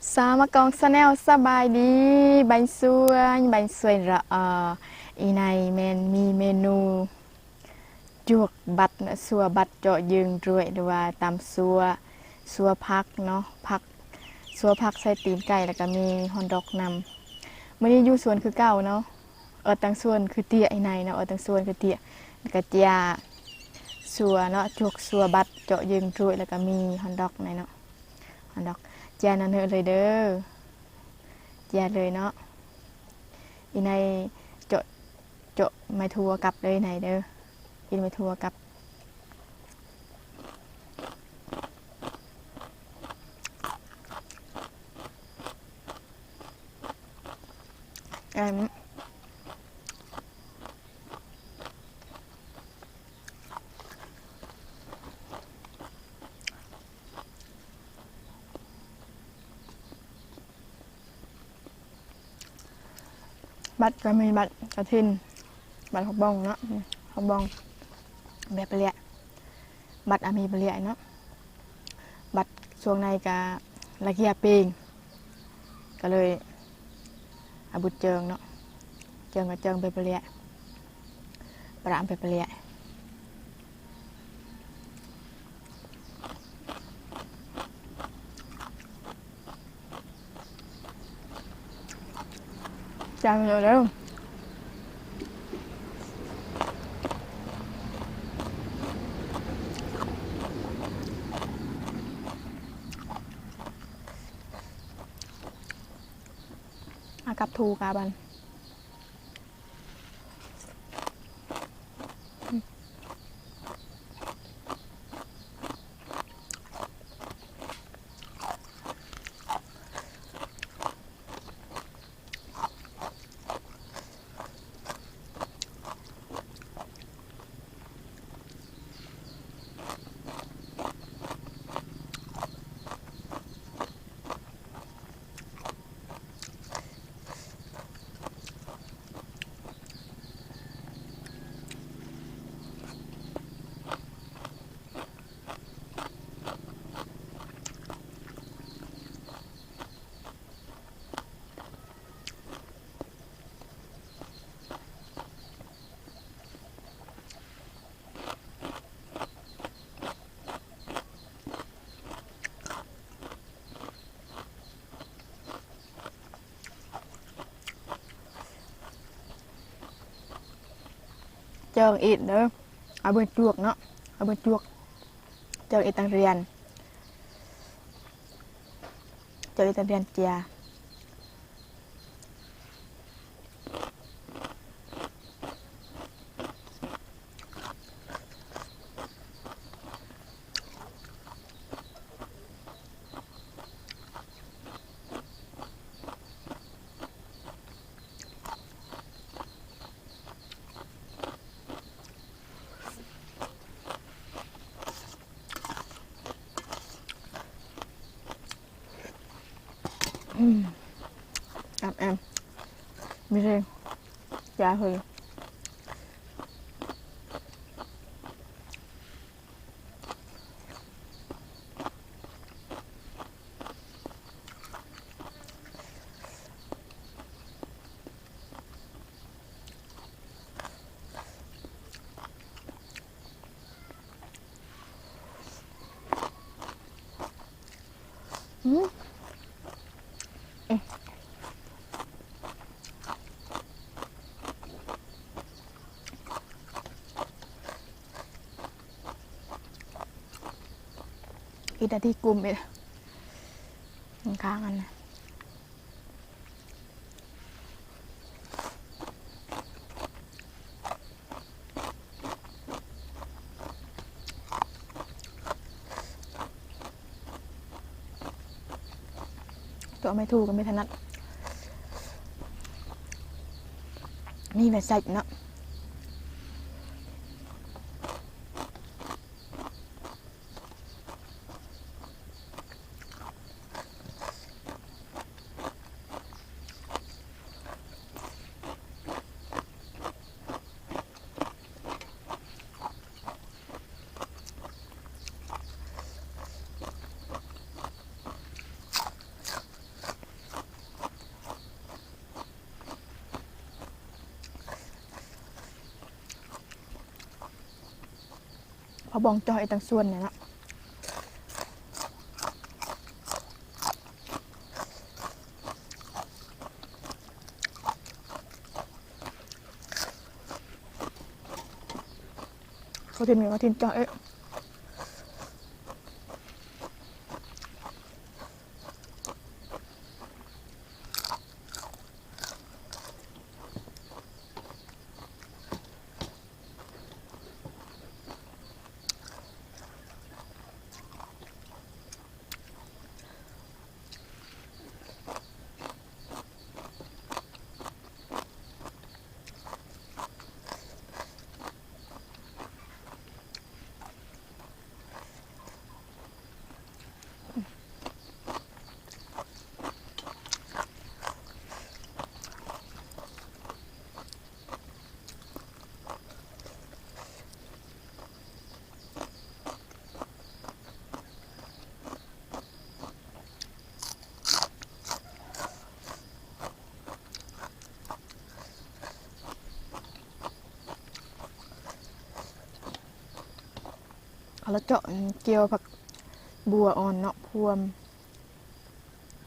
ສາວມະກອງ Channel ສະບາຍດີ ບາຍສວນ ບາຍສວນລະອາ. ອີ່ໄນແມ່ນມີເມນູຈວກບັດເນາະ ຊົ່ວບັດເຈາະເຢິງດ້ວຍ ຫຼືວ່າຕຳຊົ່ວ ຊົ່ວຜັກເນາະ ຜັກ ຊົ່ວຜັກໃສ່ຕີນໄກ່ ແລ້ວກະມີຮອດດອກນຳ. ມື້ນີ້ຢູ່ສວນຄືເກົ່າເນາະ ເອີ ຕັ້ງສວນຄືເຕຍ ອີ່ໄນເນາະ ເອີ ຕັ້ງສວນຄືເຕຍ ແລ້ວກະເຈຍ ຊົ່ວເນາະ ຈວກຊົ່ວບັດເຈາະເຢິງດ້ວຍ ແລ້ວກະມີຮອດດອກໃນເນາະ ຮອດດອກ ເຈຍນັ້ນເລີຍເດີ ເຈຍເລີຍເນາະ. ອີ່ໄນເຈາະ ເຈາະໄມ້ຖົ່ວກັບເລີຍ ອີ່ໄນເດີ ກິນໄມ້ຖົ່ວກັບ. ບັດກະມີບັດກະຖິນ ບັດຜັກບົ້ງເນາະ ຜັກບົ້ງ ເບຍປະເລຍ ບັດອາມີປະເລຍເນາະ. ບັດຊ່ວງໃນກະລະເກຍເປງ ກະເລີຍອາບຸດເຈີງເນາະ ເຈີງກະເຈີງເບຍປະເລຍ ປະເບຍປະເລຍ. ຈານເດີ ອາ ກັບທູກາບັນ. ເຈີງອີກເດີ ເອົາເບິ່ງຈວກເນາະ ເອົາເບິ່ງຈວກ ເຈີງອີກຕັ້ງຮຽນ ເຈີງອີກຕັ້ງຮຽນເຈຍ. ອືມ ອາບແອມ ມີເຮງ ຢາເຮີ. ອີກນາທີກຸມອີກ ຂ້າງອັນນະ. ຕົວໄມ້ຖູກະໄມ່ຖະໜັດ ມີແຕ່ໃສ່ເນາະ. ອ ບອງຈ່ອຍຕັ້ງສ່ວນນີ້ລະ. ເຂົາຖິ້ມເຂົ້າຖິ້ມຈ້ອຍເອີ. ເອົາລະເຈາະ ອືມ ກ່ຽວຜັກບົ່ວອ່ອນເນາະ ພວມ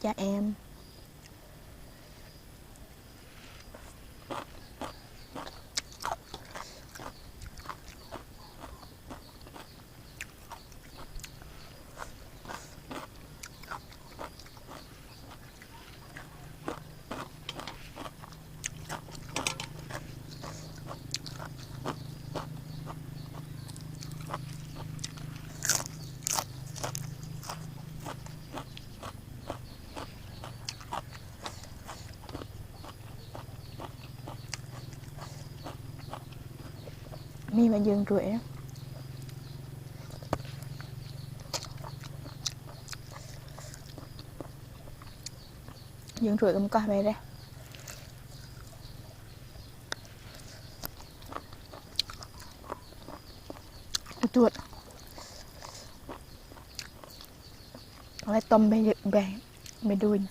ຈະແອມ. ມີມາຢືມດ້ວຍ ຢືມຖ້ວຍກັບກາໄປເດ້. ຈວດ ເອົາໄວ້ຕົ້ມໃບ ໃບ ໃບດູນ.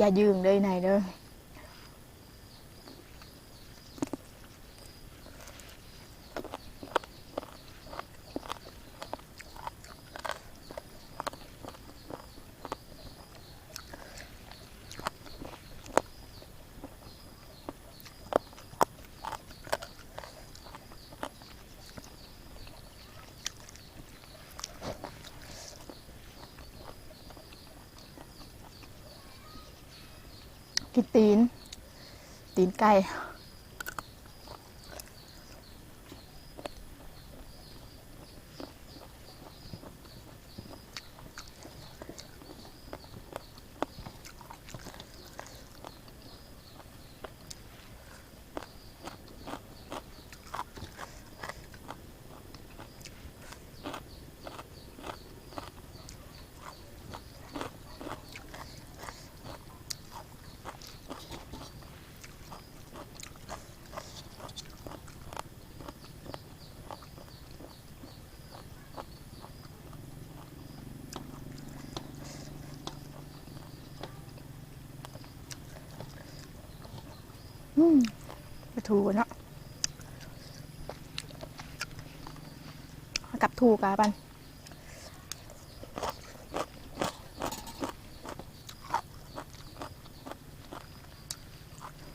ຈະຢືມເດີນາຍເດີ. ກິນຕີນ ຕີນໄກ່. ອືມ ປາທູເນາະ ກັບທູກະປັນ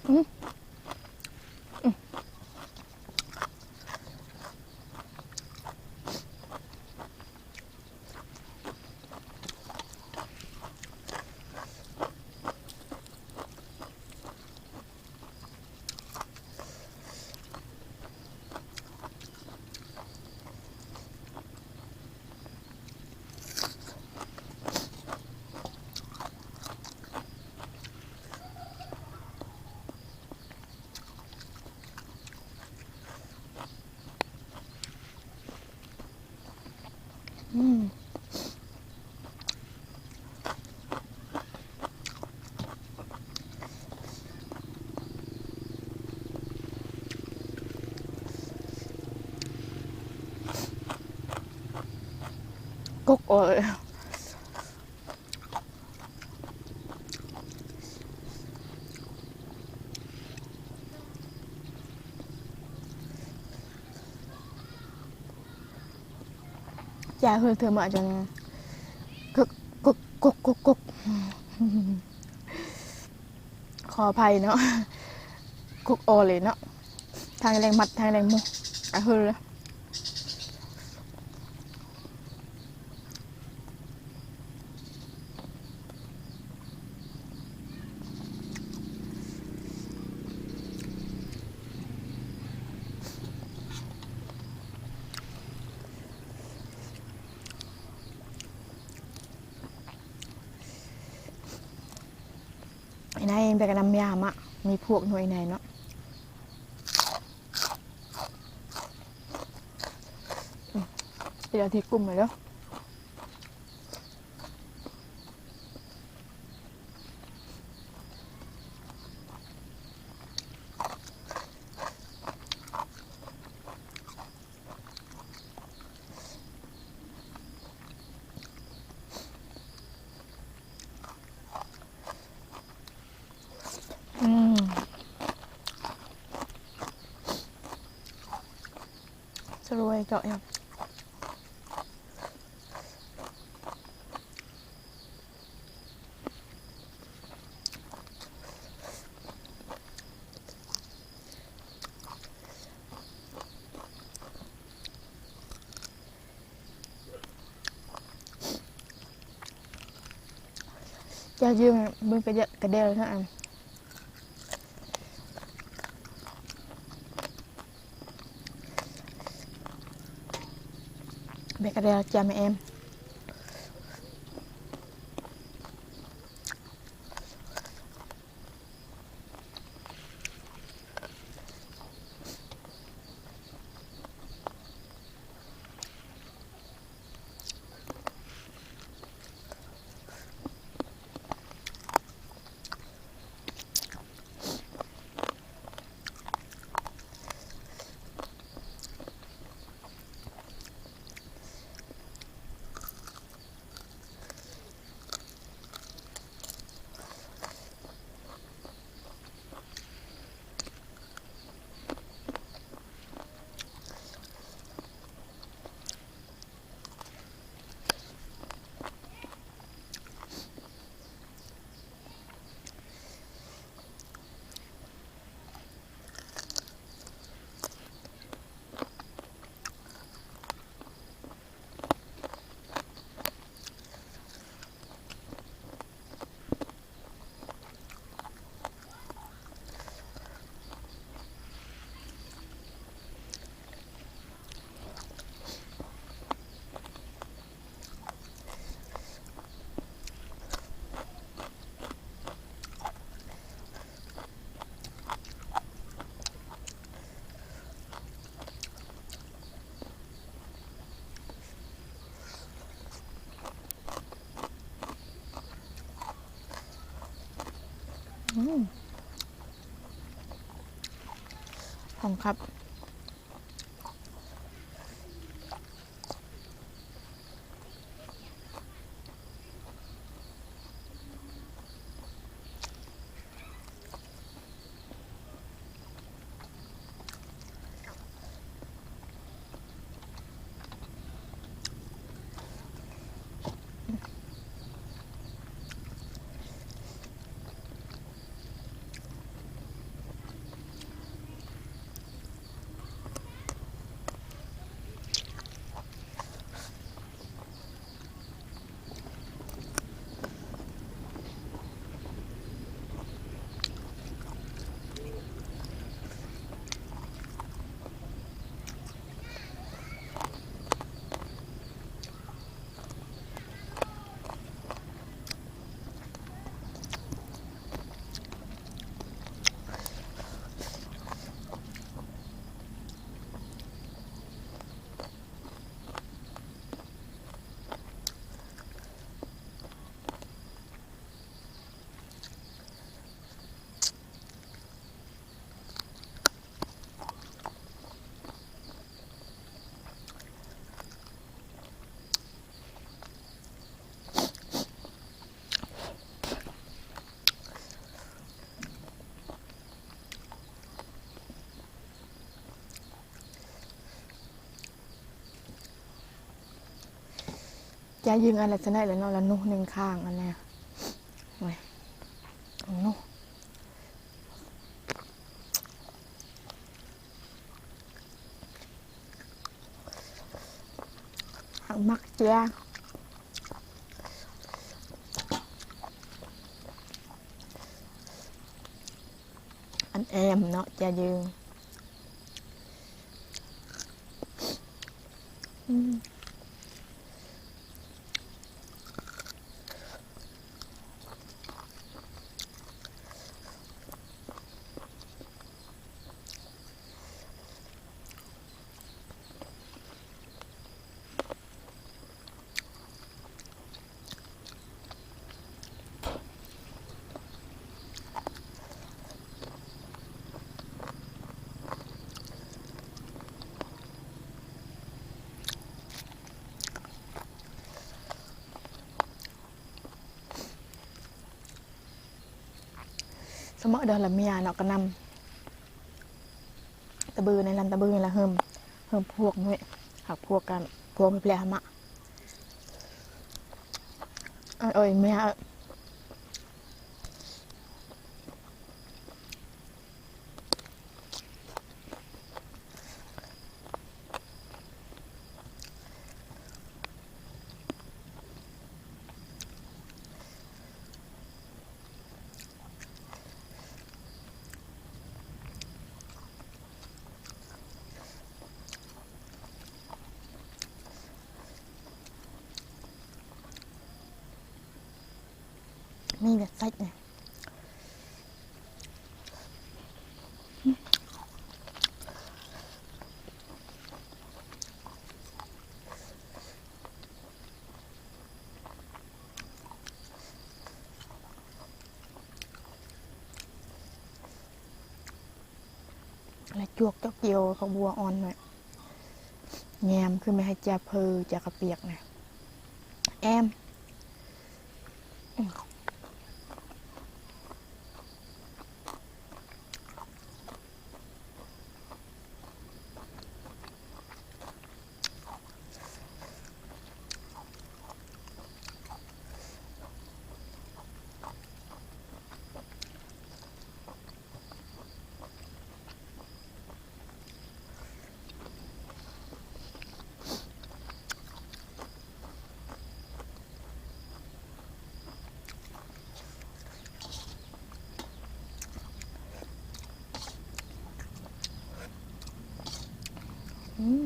ອືມ ອືມ. ກົກເອົາເລີຍ. ຢ່າຄືເທື່ອມາຈັ່ງກົກ ກົກ ກົກ ກົກ ກົກ ຂໍອະໄພເນາະ ກົກເອົາເລີຍເນາະ ທາງແລງມັດ ທາງແລງໝູ ອາ ຄື ໄອ້ນາຍແບກກະນຳຍາມະ ມີພວກໜ່ວຍນາຍເນາະ ອືມ ເປັນອາທິດກຸມມາແລ້ວ. ອືມ ສະຫຼວຍເຈາະຫຍັງ. ຈະຢືມເບິ່ງກະເດ ກະເດລະ ແບກກະເດລະ ຈຳແອມ. ອືມ ຫອມຄັກ. ອືມ ຢ່າຢືງອັນລະຊະໜ້ອຍລະເນາະ ລະໜູໜຶ່ງຂ້າງອັນແລະ ໂອ້ຍ ໜູ ມັກເຈ້ຍ ອັນແອມເນາະ ຈະຢືງ ອືມ. ສະເໝີດອກລະເມຍເນາະ ກະນຳຕະບືໃນລຳຕະບືນີ້ລະ ເຮີມ ເຮີມພວກນີ້ ຫາກພວກກັນ ພວກແພລະມະ ເອີຍ ເມຍ. ມີແບບໃສ່ ແລະ ຈວກເຈົ້າກ່ຽວຜັກບົວອ່ອນໜ້ອຍ ແຍມຄືແມ່ໃຫ້ຈາເພີຈາກະປຽກນະ ແອມ. ອືມ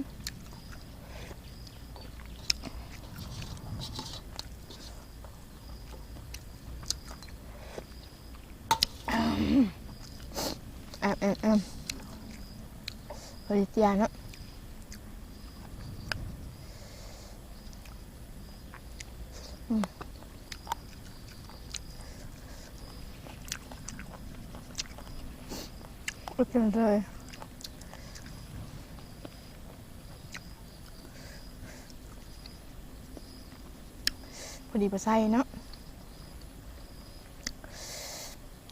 ອາມ ອາມ ອາມ ເຮົດເຈຍເນາະ ອືມ ໂອເຄເລີຍ. ພໍດີພໍໃສ່ເນາະ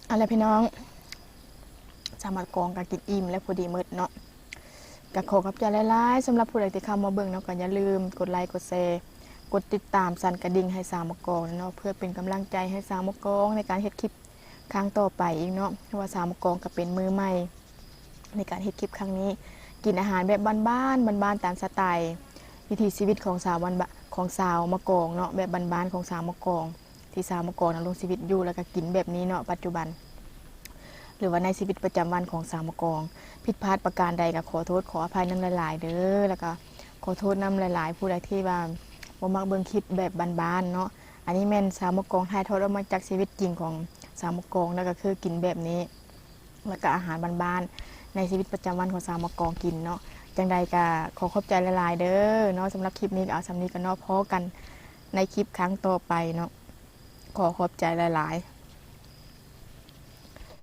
ເອົາລະພີ່ນ້ອງ ສາວມະກອງກະກິນອີ່ມແລ້ວ ພໍດີໝົດເນາະ ກະຂໍຂອບໃຈຫຼາຍໆ ສຳລັບຜູ້ໃດທີ່ເຂົ້າມາເບິ່ງເນາະ ກະຢ່າລືມກົດໄລ ກົດແຊ ກົດຕິດຕາມ ສັ່ນກະດິ່ງໃຫ້ສາວມະກອງເນາະ ເພື່ອເປັນກຳລັງໃຈໃຫ້ສາວມະກອງໃນການເຮັດຄລິບ ຄັ້ງຕໍ່ໄປອີກເນາະ ເພາະວ່າສາວມະກອງກະເປັນມືໃໝ່ໃນການເຮັດຄລິບຄັ້ງນີ້ ກິນອາຫານແບບບ້ານໆ ບ້ານໆ ຕາມສະໄຕວິຖີຊີວິດຂອງຊາວບ້ານ ຂອງຊາວມະກອງເນາະ ແບບບ້ານໆ ຂອງຊາວມະກອງ ທີ່ຊາວມະກອງນຳລົງຊີວິດຢູ່ ແລ້ວກະກິນແບບນີ້ເນາະ ປັດຈຸບັນ ຫຼືວ່າໃນຊີວິດປະຈຳວັນຂອງຊາວມະກອງ ຜິດພາດປະການໃດກະຂໍໂທດຂໍອະໄພນຳຫຼາຍໆ ເດີ ແລ້ວກະຂໍໂທດນຳຫຼາຍໆ ຜູ້ໃດທີ່ວ່າບໍ່ມັກເບິ່ງຄລິບແບບບ້ານໆ ເນາະ ອັນນີ້ແມ່ນຊາວມະກອງຖ່າຍທອດອອກມາຈາກຊີວິດຈິງຂອງຊາວມະກອງ ແລ້ວກະຄືກິນແບບນີ້ ແລ້ວກະອາຫານບ້ານໆ ໃນຊີວິດປະຈຳວັນຂອງຊາວມະກອງກິນເນາະ ຈັ່ງໃດກະຂໍຂອບໃຈຫຼາຍໆ ເດີເນາະ ສຳລັບຄລິບນີ້ກະເອົາສ່ຳນີ້ກ່ອນເນາະ ພໍ້ກັນໃນຄລິບຄັ້ງຕໍ່ໄປເນາະ ຂໍຂອບໃຈຫຼາຍໆ.